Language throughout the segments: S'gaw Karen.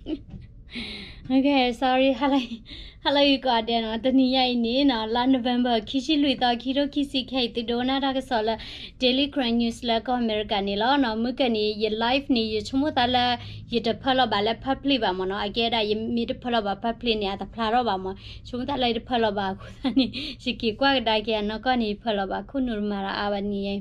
Okay, sorry, hello, hello ယကီးဒဲးနီၤ, တနံၤညါအံၤန့ၣ်နီၤ, လါ November ခံဆံလွံၢ်သီ ခံထိခံဆံခဲအံၤ သုဒိကနၣ်တၢ်ကစီၣ်လၢ Daily Karen News လၢကီၢ်အမဲရကၤန့ၣ်လီၤနီၤ. မုၢ်ကနံၤ ယ live န့ၣ် ယဆိကမိၣ်သးလၢ ယတဖၢလီၤဘၣ်လၢ public ဘၣ်မ့ၢ်နီၤ, အကဲဒၣ်ယမ့ၢ်တဖၢလီၤဘၣ် public န့ၣ် အတဖျါထီၣ်ဘၣ်မ့ၢ်, ဆိကမိၣ်သးလၢယတဖၢလီၤဘၣ် အဃိသတးန့ၣ် ယက့ၤကွၢ်ကဒါက့ၤအနီၢ်ကီၢ်န့ၣ် ယဖၢလီၤဘၣ် ခိၣ်နူာ်တမၤရၤအါဘၣ်န့ၣ်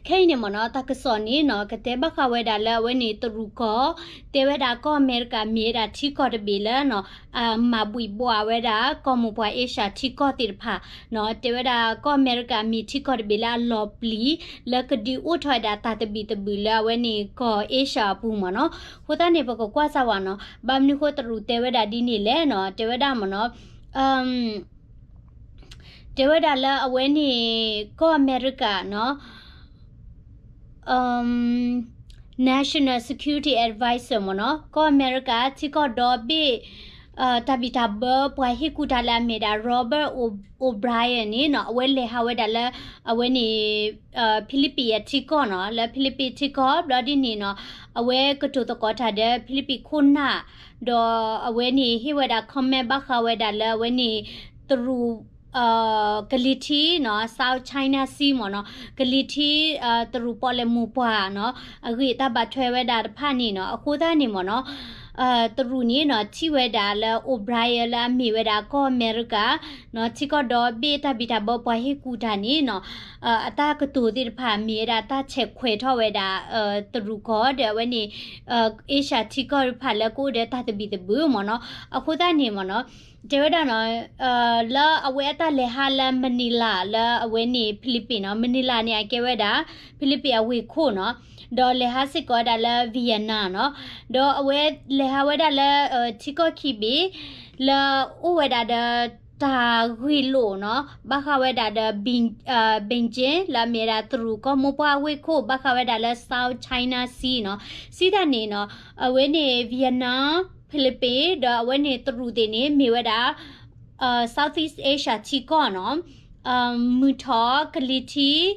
ခဲအံၤန့ၣ်မ့ၢ်နီၤ, တၢ်ကစီၣ်န့ၣ်နီၤ, ကတဲဘၣ်ဃးဝဲဒၣ်လၢအဝဲန့ၣ်တရူးကီၢ်, တဲဝဲဒၣ်ကီၢ်အမဲရကၤမ့ၢ်ဝဲဒၣ်ထံကီၢ်တဘ့ၣ်လၢနီၤ, မၤဘှံးဘှီဝဲဒၣ် ကီၢ်မိၢ်ပှၢ်အ့ရှၢၣ်ထံကီၢ်သ့ၣ်တဖၣ်နီၤ, တဲဝဲဒ�်ကီၢ်အမဲရကၤမ့ၢ်ထံကီၢ်တဘ့ၣ်လၢအလီၤပျံၤ လၢကဒုးအိၣ်ထီၣ်ဝဲဒၣ်တၢ်သဘံၣ်သဘုၣ်လၢအဝဲန့ၣ်ကီၢ်အ့ရှၢၣ်အပူၤမ့ၢ်နီၤ. အဃိသတးန့ၣ် ပကကွၢ်စၢ်ဝဲနီၤ, ဘၣ်မနုၤဃိတရူးတဲဝဲဒၣ်ဒ်န့ၣ်လဲၣ်နီၤ, တဲဝဲဒၣ်မ့ၢ်နီၤ တဲဝဲဒၣ်လၢအဝဲန့ၣ် ကီၢ်အမဲရကၤနီၤ, National Security Advisor မ့ၢ်နီၤ, ကီၢ်အမဲရကၤထံကီၢ်ဒီဘ့ၣ် တၢ်ဘံၣ်တၢ်ဘၢပှၤဟ့ၣ်ကူၣ်တၢ်လၢအမ့ၢ်ဒၣ် Robert O- O'Brien န့ၣ်နီၤ, အဝဲလဲၤဟးဝဲဒၣ်လၢ အဝဲန့ၣ် ဖံလံးပံးအထံကီၢ်နီၤ, လၢဖံလံးပံးထံကီၢ် ဘျီဒ်န့ၣ်နီၤ, အဝဲကတိၤသကိးတၢ်ဒီးဖံလံးပံးခိၣ်နၢ် ဒီးအဝဲန့ၣ်ဟ့ၣ်ဝဲဒၣ် comment ဘၣ်ဃးဝဲဒၣ်လၢအဝဲန့ၣ် တရူး ကလံၤထံးနီၤ, South China Sea မ့ၢ်နီၤ, ကလံၤထံး တရူးပီၣ်လဲၣ်မိၢ်ပှၢ်နီၤ, အဂ့ၢ်တၢ်ဘၣ်ထွဲဝဲဒၣ်တဖၣ်န့ၣ်နီၤ, အဃိသတးန့ၣ်မ့ၢ်နီၤ, တရူးန့ၣ်နီၤ ထံၣ်ဝဲဒၣ်လၢ O'Brien လၢအမ့ၢ်ဝဲဒၣ်ကီၢ်အမဲရကၤ ထံကီၢ်ဒီဘ့ၣ်တၢ်ဘံၣ်တၢ်ဘၢပှၤဟ့ၣ်ကူၣ်တၢ်န့ၣ်နီၤ, အတၢ်ကတိၤသ့ၣ်တဖၣ်မ့ၢ်ဝဲဒၣ်တၢ်ဆဲးခွဲးထီၣ်ဝဲဒၣ် တရူးကီၢ်ဒီးအဝဲန့ၣ် အ့ရှၢၣ်ထံကီၢ်တဖၣ်လၢကအိၣ်ဒီးတၢ်သဘံၣ်သဘုၣ်မ့ၢ်နီၤ, အဃိသတးန့ၣ်မ့ၢ်နီၤ, တဲဝဲဒၣ်နီၤ, လၢအဝဲအတၢ်လဲၤဟးလၢ Manila လၢအဝဲန့ၣ်ဖံလံးပံးနီၤ, Manila န့ၣ် အကဲဝဲဒၣ် ဖံလံးပံးအဝ့ၢ်ခိၣ်နီၤ, ဒီးလဲၤဟးစ့ၢ်ကီးဝဲဒၣ်လၢ Vietnam နီၤ, ဒီးအဝဲလဲၤဟးဝဲဒၣ်လၢ ထံကီၢ်ခံဘ့ၣ် လၢအိၣ်ဝဲဒၣ်ဒီး တၢ်ဂ့ၢ်လိာ်နီၤ, ဘၣ်ဃးဝဲဒၣ်ဒီး Beijing လၢအမ့ၢ်ဝဲဒၣ်တရူးကီၢ်မိၢ်ပှၢ်ဝ့ၢ်ခိၣ် ဘၣ်ဃးဝဲဒၣ်လၢ South China Sea နီၤ, စံးတၢ်န့ၣ်နီၤ, အဝဲန့ၣ် Vietnam ဖံလံးပံး ဒီးအဝဲန့ၣ်တရူးသ့ၣ်န့ၣ် မ့ၢ်ဝဲဒၣ် Southeast Asia ထံကီၢ်နီၤ, မုၢ်ထီၣ်ကလံၤထံး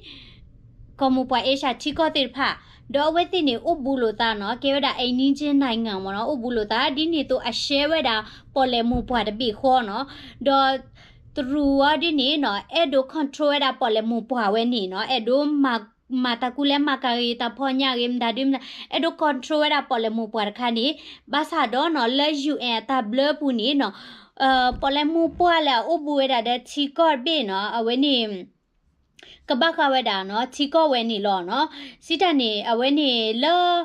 ကီၢ်မိၢ်ပှၢ်အ့ရှၢၣ်ထံကီၢ်သ့ၣ်တဖၣ်, ဒီးအဝဲသ့ၣ်န့ၣ် အိၣ်ဘူးလိာ်သးနီၤ, ကဲဝဲဒၣ် အိမ်နီးချင်းနိုင်ငံ မ့ၢ်နီၤ, အိၣ်ဘူးလိာ်သး ဒ်န့ၣ်အသိးအ share ဝဲဒၣ်ပီၣ်လဲၣ်မိၢ်ပှၢ်တဘ့ၣ်ဃီနီၤ, ဒီးတရူးအီၤဒ်န့ၣ်နီၤ, အဲၣ်ဒိး control ဝဲဒၣ်ပီၣ်လဲၣ်မိၢ်ပှၢ်ဝဲန့ၣ်နီၤ, အဲၣ်ဒိးမၤ မၤတၢ်ကူၣ်လဲၤမၤကၤဂ့ၤ တၢ်ဖီၣ်ညၣ်ဂ့ၤ မတၤဒုမတၤ အဲၣ်ဒိး control ဝဲဒၣ်ပီၣ်လဲၣ်မိၢ်ပှၢ်တခါန့ၣ်, ဘၣ်ဆၣ်ဒီးနီၤ လၢ ယူၣ်အ့ၣ် အတၢ်ဘျၢပူၤန့ၣ်နီၤ, ပီၣ်လဲၣ်မိၢ်ပှၢ်လၢအအိၣ်ဘူးဝဲဒၣ်ဒီးထံကီၢ်တဘ့ၣ်နီၤ, အဝဲန့ၣ် ကဘၣ်ဃးဝဲဒၣ်နီၤ ထံကီၢ်ဝဲန့ၣ်လီၤနီၤ, စံးတၢ်န့ၣ် အဝဲန့ၣ်လၢ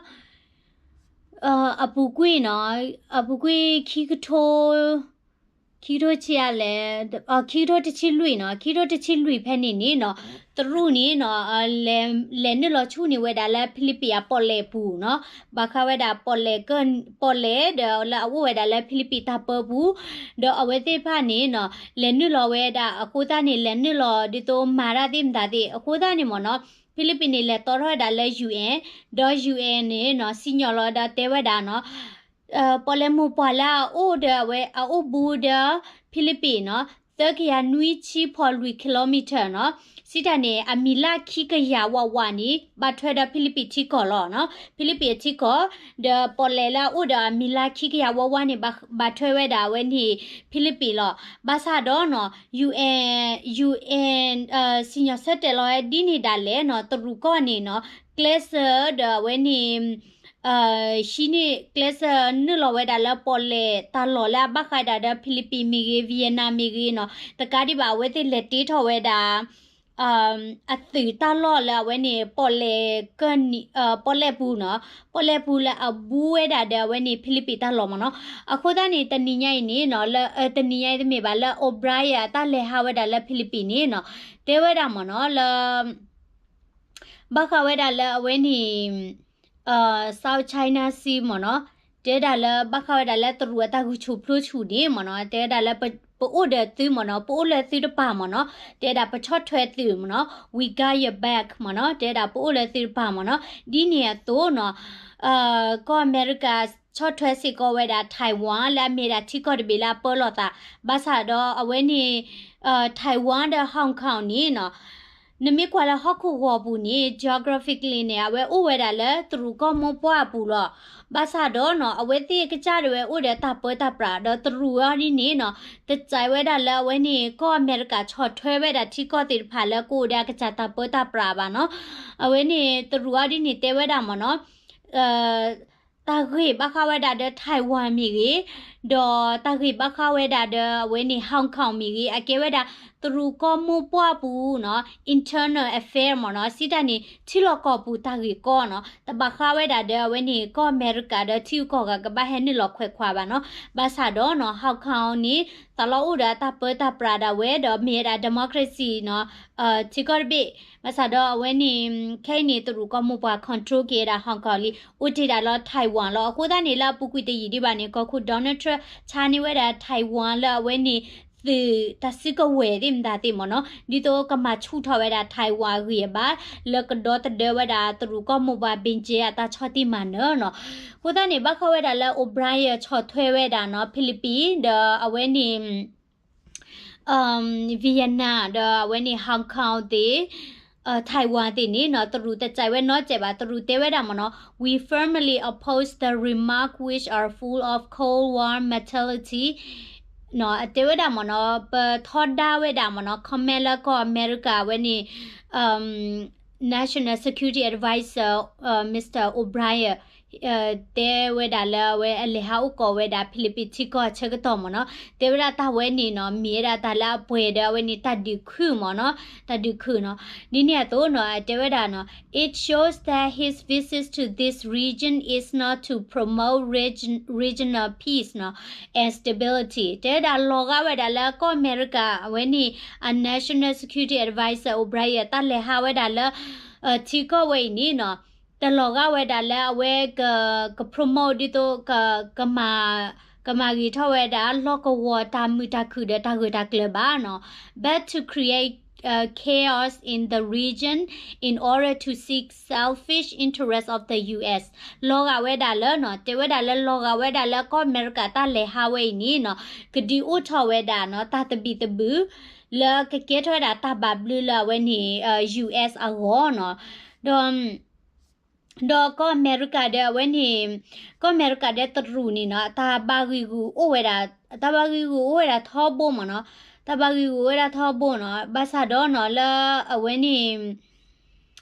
အပူၤကွံာ်နီၤ, အပူၤကွံာ်ခံကထိ ခံကထိဆံးအါလဲၣ်, ခံကထိတဆံလွံၢ်နီၤ, ခံကထိတဆံလွံၢ်ဖဲန့ၣ်န့ၣ်နီၤ, တရူးန့ၣ်နီၤ, လဲၤနုာ်လီၤဆူၣ်န့ၢ်ဝဲဒၣ်လၢဖံလံးပံးအပီၣ်လဲၣ်ပူၤနီၤ, ဘၣ်ဃးဝဲဒၣ်ပီၣ်လဲၣ် ပီၣ်လဲၣ်ဒီးလၢအအိၣ်ဝဲဒၣ်လၢဖံလံးပံးတၢ်ပၢပူၤ, ဒီးအဝဲသ့ၣ်တဖၣ်န့ၣ်နီၤ, လဲၤနုာ်လီၤဝဲဒၣ်အဃိသတးန့ၣ် လဲၤနုာ်လီၤဒ်သိးမၤတၢ်သ့ၣ်မတၤသ့ၣ် အဃိသတးန့ၣ်မ့ၢ်နီၤ, ဖံလံးပံးန့ၣ် လဲၤတီထီၣ်ဝဲဒၣ်လၢ ယူၣ်အ့ၣ်, ဒီး ယူၣ်အ့ၣ် န့ၣ်နီၤ စံၣ်ညီၣ်လီၤဒီးတဲဝဲဒၣ်နီၤ, ပီၣ်လဲၣ်မိၢ်ပှၢ်လၢအအိၣ်ဒီးအဝဲ အအိၣ်ဘူးဒီး ဖံလံးပံးနီၤ သၢကယၤနွံဆံဖီလွံၢ် kilometer နီၤ, စံးတၢ်န့ၣ် အမံၤလၢခံကယၤဝးဝးန့ၣ် ဘၣ်ထွဲဒီးဖံလံးပံးထံကီၢ်လီၤနီၤ, ဖံလံးပံးအထံကီၢ်, ဒီးပီၣ်လဲၣ်လၢအအိၣ်ဒီးအမံၤလၢခံကယၤဝးဝးန့ၣ် ဘၣ်ထွဲဝဲဒၣ်အဝဲန့ၣ် ဖံလံးပံးလီၤ. ဘၣ်ဆၣ်ဒီးနီၤ ယူၣ်အ့ၣ် ယူၣ်အ့ၣ် စံၣ်ညီၣ်ဆၢတဲာ်လီၤဝဲဒ်န့ၣ်ဒၣ်လဲာ်နီၤ, တရူးကီၢ်န့ၣ်နီၤ ကျဲးစၢးဒီးအဝဲန့ၣ် ဟံးန့ၢ်ကျဲးစၢးနုာ်လီၤဝဲဒၣ်လၢပီၣ်လဲၣ်တၢ်လီၢ်လၢအဘၣ်ဃးဒၣ်ဒီး ဖံလံးပံးမ့ၢ်ဂ့ၤ Vietnam မ့ၢ်ဂ့ၤနီၤ, တကးဒံးဘၣ် အဝဲသ့ၣ်လဲၤတ့ထီၣ်ဝဲဒၣ် အသုးတၢ်လီၢ်လၢအဝဲန့ၣ် ပီၣ်လဲၣ် ပီၣ်လဲၣ်ပူၤနီၤ, ပီၣ်လဲၣ်ပူၤလၢအဘူးဝဲဒၣ်ဒီးအဝဲန့ၣ် ဖံလံးပံးတၢ်လီၢ်မ့ၢ်နီၤ. အဃိသတးန့ၣ် တနံၤညါအံၤန့ၣ်နီၤ လၢ တနံၤညါအံၤတမ့ၢ်ဘၣ် လၢ O'Brien အတၢ်လဲၤဟးဝဲဒၣ်လၢဖံလံးပံးန့ၣ်နီၤ တဲဝဲဒၣ်မ့ၢ်နီၤ လၢ ဘၣ်ဃးဝဲဒၣ်လၢအဝဲန့ၣ် South China Sea မ့ၢ်နီၤ, တဲဝဲဒၣ်လၢဘၣ်ဃးဝဲဒၣ်လၢတရူးအတၢ်ဂုာ်ဆူၣ်ပျိဆူၣ်န့ၣ်မ့ၢ်နီၤ, တဲဝဲဒၣ်လၢ ပအိၣ်ဒီးသုမ့ၢ်နီၤ, ပအိၣ်လၢသုတပၤမ့ၢ်နီၤ, တဲဝဲဒၣ်ပဆီၣ်ထွဲသုမ့ၢ်နီၤ, we got your back မ့ၢ်နီၤ, တဲဝဲဒၣ်ပအိၣ်လၢသုတပၤမ့ၢ်နီၤ. ဒ်န့ၣ်အသိးနီၤ ကီၢ်အမဲရကၤဆီၣ်ထွဲစ့ၢ်ကီးဝဲဒၣ် Taiwan လၢအမ့ၢ်ဒၣ်ထံကီၢ်တဘ့ၣ်လၢအပၢလီၤသး, ဘၣ်ဆၣ်ဒီးအဝဲန့ၣ် Taiwan ဒီး Hong Kong န့ၣ်နီၤ နမ့ၢ်ကွၢ်လၢဟီၣ်ခိၣ်ဂီၤပူၤန့ၣ် geographically န့ၣ် အဝဲအိၣ်ဝဲဒၣ်လၢတရူးကီၢ်မိၢ်ပှၢ်အပူၤလီၤ. ဘၣ်ဆၣ်ဒီးနီၤ အဝဲသ့ၣ်ကစၢ်ဒၣ်ဝဲအိၣ်ဒီးတၢ်ပၢတၢ်ပြး ဒီးတရူးအီၤဒ်န့ၣ်နီၤ တစဲးဝဲဒၣ်လၢအဝဲန့ၣ် ကီၢ်အမဲရကၤဆီၣ်ထွဲဝဲဒၣ်ထံကီၢ်သ့ၣ်တဖၣ်လၢကအိၣ်ဒီးအကစၢ်တၢ်ပၢတၢ်ပြးဘၣ်နီၤ. အဝဲန့ၣ်တရူးအီၤဒ်န့ၣ်တဲဝဲဒၣ်မ့ၢ်နီၤ တၢ်ဂ့ၢ်ဘၣ်ဃးဝဲဒၣ်ဒီး Taiwan မ့ၢ်ဂ့ၤ, ဒီးတၢ်ဂ့ၢ်ဘၣ်ဃးဝဲဒၣ်ဒီးအဝဲန့ၣ် Hong Kong မ့ၢ်ဂ့ၤ, အကဲဝဲဒၣ်တရူးကီၢ်မိၢ်ပှၢ်ပူၤနီၤ internal affair မ့ၢ်နီၤ စံးတၢ်န့ၣ် ထံလီၢ်ကီၢ်ပူၤတၢ်ဂ့ၢ်ကီနီၤ တဘၣ်ဃးဝဲဒၣ်ဒီးအဝဲန့ၣ် ကီၢ်အမဲရကၤဒီးထံဂုၤကီၢ်ဂၤကဘၣ်ဟဲနုာ်လီၤခွဲးခွါဘၣ်နီၤ. ဘၣ်ဆၣ်ဒီးနီၤ Hong Kong န့ၣ် သးလီအိၣ်ဒီးအတၢ်ပၢတၢ်ပြးဒၣ်ဝဲ ဒီးမ့ၢ်ဝဲဒၣ် democracy နီၤ ထံကီၢ်တဘ့ၣ် ဘၣ်ဆၣ်ဒီးအဝဲန့ၣ် ခဲအံၤန့ၣ် တရူးကီၢ်မိၢ်ပှၢ် control က့ၤဝဲဒၣ် Hong Kong လံ အိၣ်တ့ၢ်ဒၣ်လၢ Taiwan လီၤ. အဃိသတးန့ၣ် လၢအပူၤကွံာ်တယံာ်ဒံးဘၣ်န့ၣ် ကီၢ်ခိၣ် Donald Trump ဆါန့ၢ်ဝဲဒၣ် Taiwan လၢအဝဲန့ၣ် သုးတၢ်စုကဝဲၤသ့ၣ်မတၤသ့ၣ်မ့ၢ်နီၤ ဒ်သိးကမၤဆူၣ်ထီၣ်ဝဲဒၣ် Taiwan အဂံၢ်အဘါ လၢကဒီသဒၢဝဲဒၣ်တရူးကီၢ်မိၢ်ပှၢ် Beijing အတၢ်ဆီၣ်တံၢ်မၤနၢၤနီၤ. အဃိသတးန့ၣ် ဘၣ်ဃးဝဲဒၣ်လၢ O'Brien ဆီၣ်ထွဲဝဲဒၣ်နီၤ Philippines ဒီးအဝဲန့ၣ် Vietnam ဒီးအဝဲန့ၣ် Hong Kong သ့ၣ် Taiwan သ့ၣ်န့ၣ်နီၤ တရူးတစဲးဝဲနီတစဲးဘၣ် တရူးတဲဝဲဒၣ်မ့ၢ်နီၤ We firmly oppose the remark which are full of Cold War mentality နီၤ အတဲဝဲဒၣ်မ့ၢ်နီၤ ပထီဒါဝဲဒၣ်မ့ၢ်နီၤ comment လၢကီၢ်အမဲရကၤအဝဲန့ၣ် National Security Advisor Mister O'Brien တဲဝဲဒၣ်လၢအဝဲအလဲၤဟးအိၣ်ကီးဝဲဒၣ် Philippines ထံကီၢ်အဆၢကတီၢ်မ့ၢ်နီၤ တဲဝဲဒၣ်တၢ်ဝဲန့ၣ်နီၤ မ့ၢ်ဝဲဒၣ်တၢ်လၢအပှဲၤဒီးအဝဲန့ၣ်တၢ်ဒုးခုၣ်မ့ၢ်နီၤ တၢ်ဒုးခုၣ်နီၤ ဒ်န့ၣ်အသိးနီၤ တဲဝဲဒၣ်နီၤ It shows that his visit to this region is not to promote region, regional peace နီၤ and stability တဲဝဲဒၣ်လီၤဂာ်ဝဲဒၣ်လၢကီၢ်အမဲရကၤအဝဲန့ၣ် အ National Security Advisor O'Brien တၢ်လဲၤဟးဝဲဒၣ်လၢ ထံကီၢ်ဝဲအံၤန့ၣ်နီၤ တလီၤဂာ်ဝဲဒၣ်လၢအဝဲက က promote ဒ်သိး က ကမၤ ကမၤဂ့ၤထီၣ်ဝဲဒၣ် လီၢ်ကဝီၤတၢ်မုာ်တၢ်ခုၣ်ဒီးတၢ်ဂၢၢ်တၢ်ကျၢၤဘၣ်နီၤ but to create chaos in the region in order to seek selfish interest of the U S လီၤဂာ်ဝဲဒၣ်လၢနီၤ တဲဝဲဒၣ်လၢလီၤဂာ်ဝဲဒၣ်လၢကီၢ်အမဲရကၤတၢ်လဲၤဟးဝဲအံၤန့ၣ်နီၤ ကဒုးအိၣ်ထီၣ်ဝဲဒၣ်နီၤ တၢ်သဘံၣ်သဘုၣ် လၢကကဲထီၣ်ဝဲဒၣ်တၢ်ဘၣ်ဘျုးလၢအဝဲန့ၣ် U S အဂီၢ်နီၤ ဒီး ဒီးကီၢ်အမဲရကၤဒီးအဝဲန့ၣ် ကီၢ်အမဲရကၤဒီးတရူးန့ၣ်နီၤ တၢ်ဘၣ်ဂံာ်ဂူာ်အိၣ်ဝဲဒၣ် တၢ်ဘၣ်ဂံာ်ဂူာ်အိၣ်ဝဲဒၣ်ထီဘိမ့ၢ်နီၤ တၢ်ဘၣ်ဂံာ်ဂူာ်အိၣ်ဝဲဒၣ်ထီဘိနီၤ ဘၣ်ဆၣ်ဒီးနီၤ လၢအဝဲန့ၣ်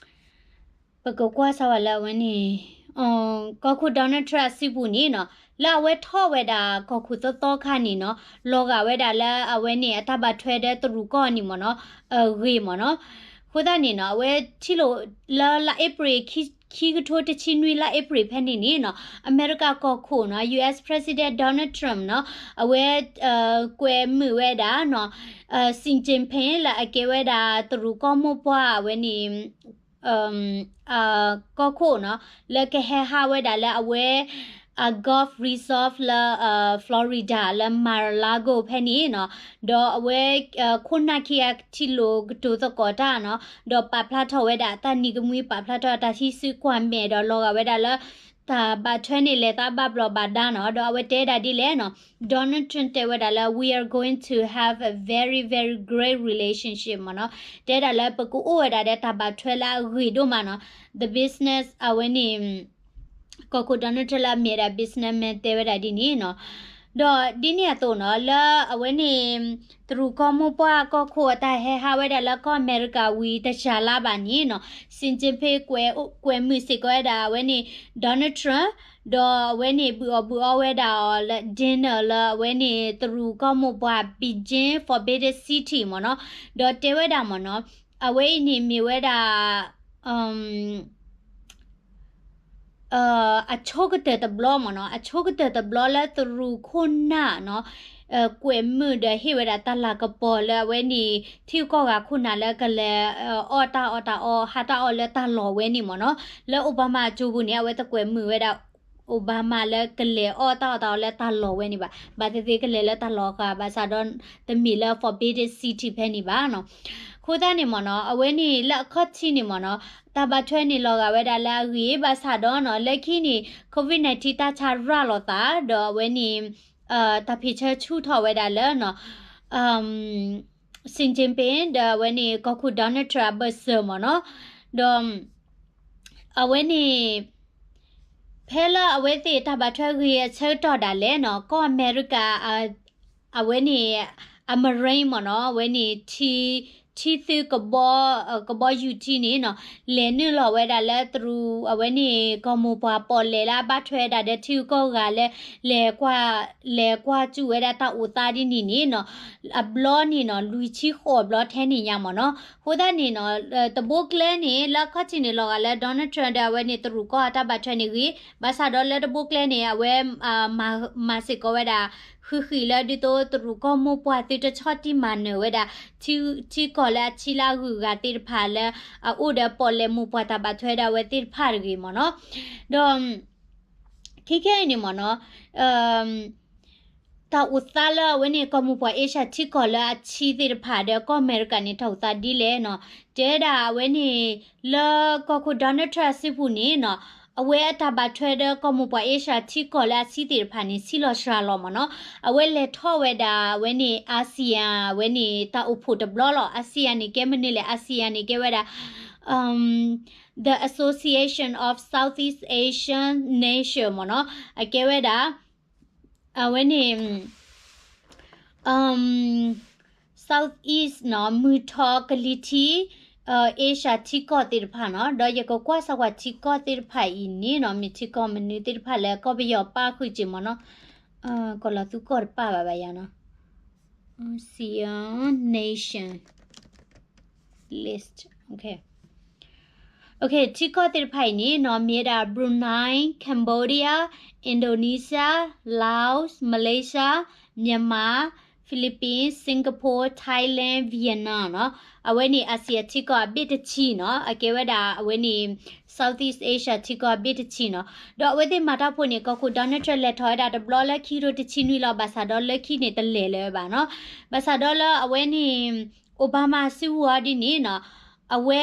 ပကကွၢ်စၢ်ဝဲလၢအဝဲန့ၣ် ကီၢ်ခိၣ် Donald Trump အစုပူၤန့ၣ်နီၤ လၢအဝဲထီၣ်ဝဲဒၣ်ကီၢ်ခိၣ်သီသီခါန့ၣ်နီၤ လီၤဂာ်ဝဲဒၣ်လၢအဝဲန့ၣ် အတၢ်ဘၣ်ထွဲဒီးတရူးကီၢ်န့ၣ်မ့ၢ်နီၤ အဂ့ၢ်မ့ၢ်နီၤ အဃိသတးန့ၣ်နီၤ အဝဲထံၣ်လိာ်လၢလါအ့ဖြ့ၣ် ခံကထိတဆံနွံလါအ့ဖြ့ၣ်ဖဲန့ၣ်န့ၣ်နီၤ အမဲရကၤကီၢ်ခိၣ်နီၤ U S President Donald Trump နီၤ အဝဲ ကွဲးမုာ်ဝဲဒၣ်နီၤ Xi Jinping လၢအကဲဝဲဒၣ်တရူးကီၢ်မိၢ်ပှၢ်အဝဲန့ၣ် ကီၢ်ခိၣ်နီၤ လၢကဟဲဟးဝဲဒၣ်လၢအဝဲ အ golf resort လၢ Florida လၢ Mar-a-Lago ဖဲန့ၣ်နီၤ ဒီးအဝဲ ခိၣ်နၢ်ခံဂၤထံၣ်လိာ်ကတိၤသကိးတၢ်နီၤ ဒီးပာ်ဖျါထီၣ်ဝဲဒၣ်တၢ်နံၤကမှံ ပာ်ဖျါထီၣ်တၢ်ထံၣ်စုကွၢ်မဲာ် ဒီးလီၤဂာ်ဝဲဒၣ်လၢ တၢ်ဘၣ်ထွဲန့ၣ်လဲၤသးဘၣ်ဘျီးဘၣ်ဒါနီၤ ဒီးအဝဲတဲဒၣ်ဒ်လဲၣ်နီၤ Donald Trump တဲဝဲဒၣ်လၢ we are going to have a very very great relationship မ့ၢ်နီၤ တဲဒၣ်လၢပကအိၣ်ဝဲဒၣ်ဒီးတၢ်ဘၣ်ထွဲလၢအဂ့ၤဒိၣ်မးနီၤ the business အဝဲန့ၣ် ကီၢ်ခိၣ် Donald Trump လၢအမ့ၢ်ဒၣ် businessman တဲဝဲဒၣ်ဒ်န့ၣ်နီၤ ဒီးဒ်န့ၣ်အသိးနီၤ လၢအဝဲန့ၣ် တရူးကီၢ်မိၢ်ပှၢ်ကီၢ်ခိၣ်အတၢ်ဟဲဟးဝဲဒၣ်လၢကီၢ်အမဲရကၤဝံၤတစှၤလါဘၣ်န့ၣ်နီၤ Xi Jinping ကွဲးမုာ်စ့ၢ်ကီးဝဲဒၣ်အဝဲန့ၣ် Donald Trump ဒီးအဝဲန့ၣ် ဘုၣ်အီၣ်ဘုၣ်အီဝဲဒၣ်အီၤလၢ dinner လၢအဝဲန့ၣ် တရူးကီၢ်မိၢ်ပှၢ် Beijing Forbidden City မ့ၢ်နီၤ ဒီးတဲဝဲဒၣ်မ့ၢ်နီၤ အဝဲအံၤန့ၣ်မ့ၢ်ဝဲဒၣ် အဆိကတၢၢ်တဘျီမ့ၢ်နီၤ အဆိကတၢၢ်တဘျီလၢတရူးခိၣ်နၢ်နီၤ ကွဲးမုာ်ဒီးဟ့ၣ်ဝဲဒၣ်တၢ်လၤကပီၤလၢအဝဲန့ၣ် ထံဂုၤကီၢ်ဂၤခိၣ်နၢ်လၢကလဲၤ အီၣ်တၢ်အီၣ်တၢ်အီ ဟးတၢ်အီၣ်လၢတၢ်လီၢ်ဝဲန့ၣ်မ့ၢ်နီၤ လၢ Obama အစိၤပူၤန့ၣ် အဝဲတကွဲးမုာ်ဝဲဒၣ် Obama လၢကလဲၤအီၣ်တၢ်အီၣ်တၢ်အီလၢတၢ်လီၢ်ဝဲန့ၣ်ဘၣ် ဘၣ်သ့ၣ်သ့ၣ်ကလဲၤလၢတၢ်လီၢ်ဃာ် ဘၣ်ဆၣ်ဒီး တမ့ၢ်လၢ Forbidden City ဖဲန့ၣ်ဘၣ်နီၤ အဃိသတးန့ၣ်မ့ၢ်နီၤ အဝဲန့ၣ်လၢအခီၣ်ထံးန့ၣ်မ့ၢ်နီၤ တၢ်ဘၣ်ထွဲန့ၣ်လီၤဂာ်ဝဲဒၣ်လၢအဂ့ၤ ဘၣ်ဆၣ်ဒီးနီၤ လၢခံန့ၣ် COVID nineteen တၢ်ဆါရၤလီၤသး ဒီးအဝဲန့ၣ် တၢ်ဖံးဆၢဆူၣ်ထီၣ်ဝဲဒၣ်လၢနီၤ Xi Jinping ဒီးအဝဲန့ၣ် ကီၢ်ခိၣ် Donald Trump အဘၢၣ်စၢၤမ့ၢ်နီၤ, ဒီး အဝဲန့ၣ် ဖဲလၢအဝဲသ့ၣ်တၢ်ဘၣ်ထွဲဂ့ၤအဆၢကတီၢ်ဒၣ်လဲာ်နီၤ ကီၢ်အမဲရကၤ အဝဲန့ၣ် အ Marine မ့ၢ်နီၤ, အဝဲန့ၣ် ထံ ထံသုးကဘီ ကဘီယူၤထံန့ၣ်နီၤ လဲၤနုာ်လီၤဝဲဒၣ်လၢတရူး အဝဲန့ၣ် ကီၢ်မိၢ်ပှၢ်ပီၣ်လဲၣ်လၢအဘၣ်ထွဲဒၣ်ဒီးထံဂုၤကီၢ်ဂၤလၢ လဲၤကွၢ် လဲၤကွၢ်စူၣ်ဝဲဒၣ်တၢ်အိၣ်သးဒ်န့ၣ်န့ၣ်နီၤ အဘျီန့ၣ်နီၤ လွံၢ်ဆံဃိးဘျီထဲန့ၣ်ညါမ့ၢ်နီၤ. အဃိသတးန့ၣ်နီၤ တဘိကျဲန့ၣ် လၢအခီၣ်ထံးန့ၣ်လီၤဂာ်လၢ Donald Trump ဒီးအဝဲန့ၣ်တရူးကီၢ်အတၢ်ဘၣ်ထွဲန့ၣ်ဂ့ၤ, ဘၣ်ဆၣ်ဒီးလၢတဘိကျဲန့ၣ် အဝဲ မၤစ့ၢ်ကီးဝဲဒၣ် ဃုဃံးလၢဒ်သိးတရူးကီၢ်မိၢ်ပှၢ်သုတဆီၣ်တံၢ်မၤနၢၤဝဲဒၣ် ထံ ထံကီၢ်လၢအဆံလၢအဂုၤအဂၤသ့ၣ်တဖၣ်လၢ အအိၣ်ဒီးပီၣ်လဲၣ်မိၢ်ပှၢ်တၢ်ဘၣ်ထွဲဒီးအဝဲသ့ၣ်တဖၣ်တဂ့ၤမ့ၢ်နီၤ. ဒီး ခဲခဲအံၤန့ၣ်မ့ၢ်နီၤ တၢ်အိၣ်သးလၢအဝဲန့ၣ် ကီၢ်မိၢ်ပှၢ် Asia ထံကီၢ်လၢအဆံသ့ၣ်တဖၣ်ဒီးကီၢ်အမဲရကၤန့ၣ် တၢ်အိၣ်သးဒ်လဲၣ်နီၤ. တဲဒၣ်အဝဲန့ၣ် လၢကီၢ်ခိၣ် Donald Trump အစုပူၤန့ၣ်နီၤ အဝဲအတၢ်ဘၣ်ထွဲဒီးကီၢ်မိၢ်ပှၢ် Asia ထံကီၢ်လၢအဆံသ့ၣ်တဖၣ်န့ၣ် ဆံးလီၤစှၤလီၤမ့ၢ်နီၤ. အဝဲလဲၤထီၣ်ဝဲဒၣ်အဝဲန့ၣ် ASEAN အဝဲန့ၣ် တၢ်အိၣ်ဖှိၣ်တဘျီလီၤ. ASEAN န့ၣ် ကဲမနုၤလဲၣ်, ASEAN န့ၣ် ကဲဝဲဒၣ် The Association of Southeast Asian Nation မ့ၢ်နီၤ. အကဲဝဲဒၣ် အဝဲန့ၣ် Southeast နီၤ မုၢ်ထီၣ်ကလံၤထံး Asia ထံကီၢ်သ့ၣ်တဖၣ်နီၤ. ဒီးယကကွၢ်စၢၤကွၢ်ထံကီၢ်သ့ၣ်တဖၣ်အံၤန့ၣ်နီၤ မ့ၢ်ထံကီၢ်မနုၤသ့ၣ်တဖၣ်လၢကီၢ်ပယီၤပၣ်ဃုာ်က့ၤမ့ၢ်နီၤ. ကီၢ်လီၤသူကီၢ်တပၣ်ဘၣ်ဘၣ်ယၤနီၤ. ASEAN nation list. Okay, ထံကီၢ်သ့ၣ်တဖၣ်အံၤန့ၣ်နီၤ မ့ၢ်ဝဲဒၣ် Brunei, Cambodia, Indonesia, Laos, Malaysia, Myanmar, Philippines, Singapore, Thailand, Vietnam နီၤ. အဝဲန့ၣ် ASEAN ထံကီၢ်အဘ့ၣ်တဆံနီၤ. အကဲဝဲဒၣ်အဝဲန့ၣ် Southeast Asia ထံကီၢ်အဘ့ၣ်တဆံနီၤ. ဒီးအဝဲသ့ၣ်မၤတၢ်ဖိန့ၣ် ကီၢ်ခိၣ် Donald Trump လဲၤထီၣ်ဝဲဒၣ်တဘျီလၢခံကထိတဆံနွံလီၤ. ဘၣ်ဆၣ်ဒီးလၢခံန့ၣ်တလဲၤလၢၤဘၣ်နီၤ. ဘၣ်ဆၣ်ဒီးလၢအဝဲန့ၣ် Obama စုပူၤအီၤဒ်န့ၣ်နီၤ အဝဲ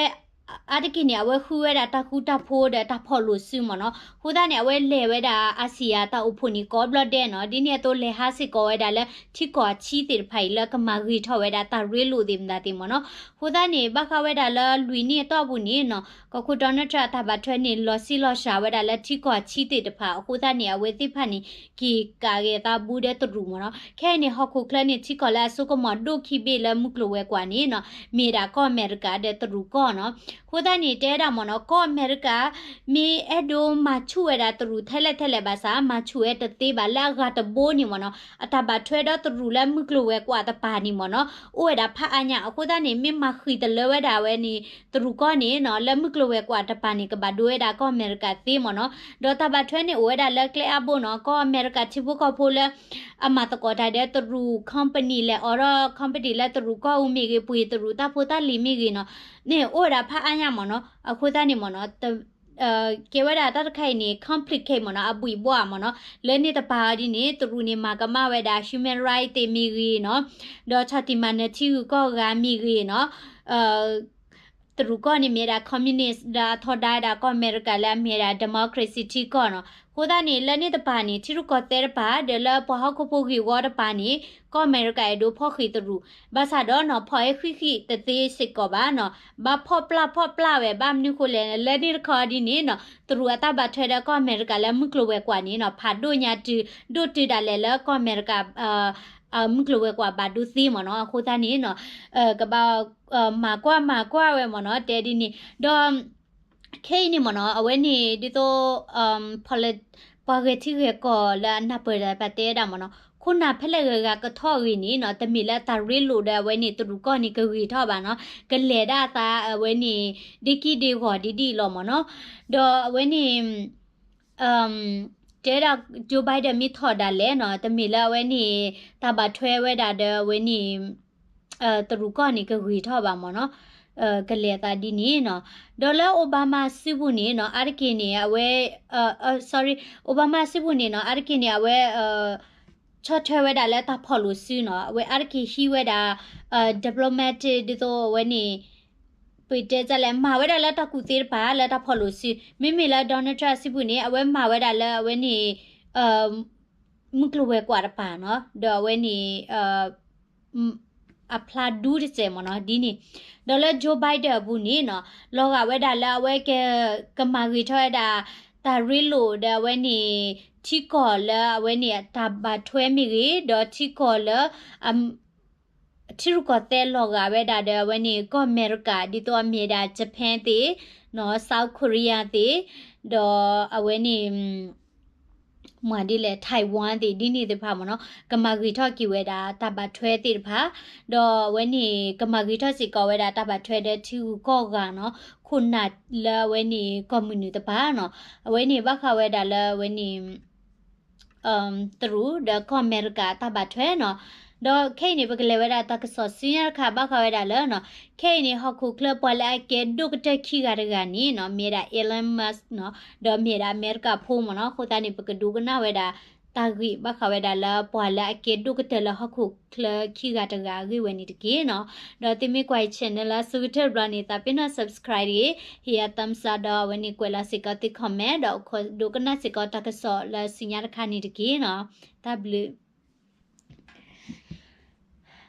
အါတက့ၢ်န့ၣ် အဝဲဃုဝဲဒၣ်တၢ်ဃူတၢ်ဖိးဒီးတၢ်ဖီၣ်လိာ်စုမ့ၢ်နီၤ. အဃိသတးန့ၣ် အဝဲလဲၤဝဲဒၣ် ASEAN တၢ်အိၣ်ဖှိၣ်န့ၣ် ကိးဘျီဒဲးနီၤ. ဒ်န့ၣ်အသိးလဲၤဟးစ့ၢ်ကီးဝဲဒၣ်လၢထံကီၢ်အဆံသ့ၣ်တဖၣ်အံၤ လၢကမၤဂ့ၤထီၣ်ဝဲဒၣ်တၢ်ရ့လိာ်သ့ၣ်မတၤသ့ၣ်မ့ၢ်နီၤ. အဃိသတးန့ၣ် ဘၣ်ဃးဝဲဒၣ်လၢလွံၢ်နံၣ်အတီၢ်ပူၤန့ၣ်နီၤ ကီၢ်ခိၣ် Donald Trump အတၢ်ဘၣ်ထွဲန့ၣ် လီၤဆံးလီၤစှၤဝဲဒၣ်လၢထံကီၢ်အဆံသ့ၣ်တဖၣ်. အဃိသတးန့ၣ် အဝဲသ့ၣ်တဖၣ်န့ၣ် က့ၤကးဂ့ၤအသးဘူးဒီးတရူးမ့ၢ်နီၤ. ခဲအံၤန့ၣ် ဟီၣ်ခိၣ်ချၢန့ၣ် ထံကီၢ်လၢအစိကမီၤဒိၣ်ခံဘ့ၣ်လၢမုၢ်ကျိၤဝဲၤကွာ်န့ၣ်နီၤ မ့ၢ်ဒၣ်ကီၢ်အမဲရကၤဒီးတရူးကီၢ်နီၤ. အဃိသတးန့ၣ် တဲဒၣ်မ့ၢ်နီၤ ကီၢ်အမဲရကၤ မ့ၢ်အဲၣ်ဒိးမၤဆူၣ်ဝဲဒၣ်တရူးထဲလဲၣ်ထဲလဲၣ်ဘၣ်ဆၣ် မၤဆူၣ်ဝဲတသ့ဘၣ်. လၢအဂၤတဘိန့ၣ်မ့ၢ်နီၤ အတၢ်ဘၣ်ထွဲဒီးတရူးလၢမုၢ်ကျိၤဝဲၤကွာ်တပၤန့ၣ်မ့ၢ်နီၤ အိၣ်ဝဲဒၣ်ဖးအါညါ. အဃိသတးန့ၣ် မ့ၢ်မၤဃံးတလၢဝဲဒၣ်ဝဲန့ၣ် တရူးကီၢ်န့ၣ်နီၤ လၢမုၢ်ကျိၤဝဲၤကွာ်တပၤန့ၣ် ကဘၣ်ဒိဝဲဒၣ်ကီၢ်အမဲရကၤသ့မ့ၢ်နီၤ. ဒီးတၢ်ဘၣ်ထွဲန့ၣ်အိၣ်ဝဲဒၣ်လၢကျဲအါဘိနီၤ. ကီၢ်အမဲရကၤထံဖိကီၢ်ဖိလၢ အမၤသကိးတၢ်ဒီးတရူး company လဲၤအိးထီၣ် company လၢတရူးကီၢ်ပူၤမ့ၢ်ဂ့ၤ ပှ့ၤတရူးတၢ်ဖိတၢ်လံၤမ့ၢ်ဂ့ၤနီၤ န့ၣ်အိၣ်ဝဲဒၣ်ဖးအါညါမ့ၢ်နီၤ. အဃိသတးန့ၣ်မ့ၢ်နီၤ ကဲဝဲဒၣ်တၢ်တခါအံၤန့ၣ် complicate မ့ၢ်နီၤ အဘှံးဘှီၣ်မ့ၢ်နီၤ. လၢန့ၣ်တပၤအီၤဒ်န့ၣ် တရူးန့ၣ် မၤကမၣ်ဝဲဒၣ် human right သ့ၣ်မ့ၢ်ဂ့ၤနီၤ ဒီးဆီၣ်တံၢ်မၤနၢၤထံဂုၤကီၢ်ဂၤမ့ၢ်ဂ့ၤနီၤ တရူးကီၢ်န့ၣ်မ့ၢ်ဒၣ် communist ဒီးအထီဒါဝဲဒၣ်ကီၢ်အမဲရကၤလၢအမ့ၢ်ဒၣ် democracy ထံကီၢ်နီၤ. အဃိသတးန့ၣ် လၢန့ၣ်တပၤန့ၣ် ထံရူၢ်ကီၢ်သဲးတပၤ ဒီးလၢပှၤဟီၣ်ခိၣ်ဖိဂ့ၢ်ဝီတပၤန့ၣ် ကီၢ်အမဲရကၤအဲၣ်ဒိးဖီၣ်ဃံးတရူး ဘၣ်ဆၣ်ဒီးနီၤ ဖီၣ်ဟဲဃံးဃံးတသ့စ့ၢ်ကီးဘၣ်နီၤ. ဘၣ်ဖီၣ်ပျၢ်ဖီၣ်ပျၢ်ဝဲ ဘၣ်မနုၤဃိလဲၣ် လၢန့ၣ်တခီဒ်န့ၣ်နီၤ တရူးအတၢ်ဘၣ်ထွဲဒီးကီၢ်အမဲရကၤလၢမုၢ်ကျိၤဝဲၤကွာ်န့ၣ်နီၤ ဖးဒိၣ်ညါတုၤ ဒိၣ်တုၤဒၣ်လဲာ်လၢကီၢ်အမဲရကၤ မုၢ်ကျိၤဝဲၤကွာ်ဘၣ်ဒိသ့မ့ၢ်နီၤ. အဃိသတးန့ၣ်နီၤ ကဘၣ် မၤကွၢ်မၤကွၢ်ဝဲမ့ၢ်နီၤ တဲဒ်န့ၣ် ဒီး ခဲအံၤန့ၣ်မ့ၢ်နီၤ အဝဲန့ၣ်ဒ်သိး ပှၤဂဲၤထံဂဲၤကီၢ်လၢအနၢ်ပၢၢ်တၢ်ပာ်တဲဝဲဒၣ်မ့ၢ်နီၤ ခိၣ်နၢ်ဖဲလဲၣ်ဂၤဂၤကထီၣ်ဂ့ၤန့ၣ်နီၤ တမ့ၢ်လၢတၢ်ရ့လိာ်ဒီးအဝဲန့ၣ် တရူးကီၢ်န့ၣ်ကဂ့ၤထီၣ်ဘၣ်နီၤ ကလဲၤဒၣ်အသးအဝဲန့ၣ် ဒ့ကံၢ်ဒ့ဂီၤဒ်ဒ်အံၤလီၤမ့ၢ်နီၤ ဒီးအဝဲန့ၣ် တဲဒၣ် Joe Biden မ့ၢ်ထီၣ်ဒၣ်လဲာ်နီၤ တမ့ၢ်လၢအဝဲန့ၣ် တၢ်ဘၣ်ထွဲဝဲဒၣ်ဒီးအဝဲန့ၣ် တရူးကီၢ်န့ၣ် ကဂ့ၤထီၣ်ဘၣ်မ့ၢ်နီၤ ကလဲၤအသးဒ်န့ၣ်နီၤ ဒီးလၢ Obama စုပူၤန့ၣ်နီၤ အါတက့ၢ်န့ၣ် အဝဲ sorry Obama စုပူၤန့ၣ်နီၤ အါတက့ၢ်န့ၣ် အဝဲ ဆီၣ်ထွဲဝဲဒၣ်လၢတၢ်ဖီၣ်လိာ်စုနီၤ အဝဲအါတက့ၢ်ဟံးဝဲဒၣ် diplomatic ဒ်သိးအဝဲန့ၣ် ပတဲလဲၣ် မၤဝဲဒၣ်လၢတၢ်ကူၣ်သ့တပၤ လၢတၢ်ဖီၣ်လိာ်စု မ့မ့ၢ်လၢ Donald Trump စုပူၤန့ၣ် အဝဲမၤဝဲဒၣ်လၢအဝဲန့ၣ် မုၢ်ကျိၤဝဲၤကွာ်တပၤနီၤ ဒီးအဝဲန့ၣ် အဖျါဒူတစဲးမ့ၢ်နီၤ ဒ်န့ၣ်. ဒီးလၢ Joe Biden အပူၤန့ၣ်နီၤ လီၤဂာ်ဝဲဒၣ်လၢအဝဲက ကမၤဂ့ၤထီၣ်ဝဲဒၣ် တၢ်ရ့လိာ်ဒီးအဝဲန့ၣ် ထံကီၢ်လၢအဝဲန့ၣ်တၢ်ဘၣ်ထွဲမ့ၢ်ဂ့ၤ ဒီးထံကီၢ်လၢ ထံရူၢ်ကီၢ်သဲးလီၤဂာ်ဝဲဒၣ်ဒီးအဝဲန့ၣ် ကီၢ်အမဲရကၤ ဒ်သိးအမ့ၢ်ဒၣ် Japan သ့ၣ် နီၤ South Korea သ့ၣ် ဒီးအဝဲန့ၣ် မ့ၢ်ဒ်လဲၣ် Taiwan သ့ၣ် ဒ်န့ၣ်သ့ၣ်တဖၣ်မ့ၢ်နီၤ ကမၤဂ့ၤထီၣ်က့ၤဝဲဒၣ်တၢ်ဘၣ်ထွဲသ့ၣ်တဖၣ်, ဒီးအဝဲန့ၣ် ကမၤဂ့ၤထီၣ်စ့ၢ်ကီးဝဲဒၣ်တၢ်ဘၣ်ထွဲဒီးထံဂုၤကီၢ်ဂၤနီၤ ခိၣ်နၢ်လၢအဝဲန့ၣ် ကီၢ်မုၢ်နုာ်တဖၣ်နီၤ, အဝဲန့ၣ်ဘၣ်ဃးဝဲဒၣ်လၢအဝဲန့ၣ် တရူးဒီးကီၢ်အမဲရကၤအတၢ်ဘၣ်ထွဲနီၤ. ဒီးခဲအံၤန့ၣ် ပကလဲၤဝဲဒၣ်တၢ်ကစီၣ်ဆူညါတခါ ဘၣ်ဃးဝဲဒၣ်လၢနီၤ ခဲအံၤန့ၣ် ဟီၣ်ခိၣ်ချၢပှၤလၢအကဲဒိၣ်ကတၢၢ်ခံဂၤတဂၤန့ၣ်နီၤ မ့ၢ်ဝဲဒၣ် Elon Musk နီၤ, ဒီးမ့ၢ်ဝဲဒၣ်အမဲရကၤဖိမ့ၢ်နီၤ. အဃိသတးန့ၣ် ပကဒိကနၣ်ဝဲဒၣ် တၢ်ဂ့ၢ်ဘၣ်ဃးဝဲဒၣ်လၢပှၤလၢအကဲဒိၣ်ကတၢၢ်လၢဟီၣ်ခိၣ်ချၢခံဂၤတဂၤအဂ့ၢ်ဝဲန့ၣ်တက့ၢ်နီၤ. ဒီးသုမ့ၢ်ကွၢ်အံၤ channel လၢအဆိကတၢၢ်တဘျီန့ၣ် သးပ့ၤနီၣ် subscribe တဂ့ၤ, ဟ့ၣ်ယၤ thumbs up ဒီးအဝဲန့ၣ်ကွဲးလီၤစ့ၢ်ကီးသု comment ဒီးဒိကနၣ်စ့ၢ်ကီးတၢ်ကစီၣ်လၢဆူညါတခါန့ၣ်တက့ၢ်နီၤ. တၢ်ဘျုး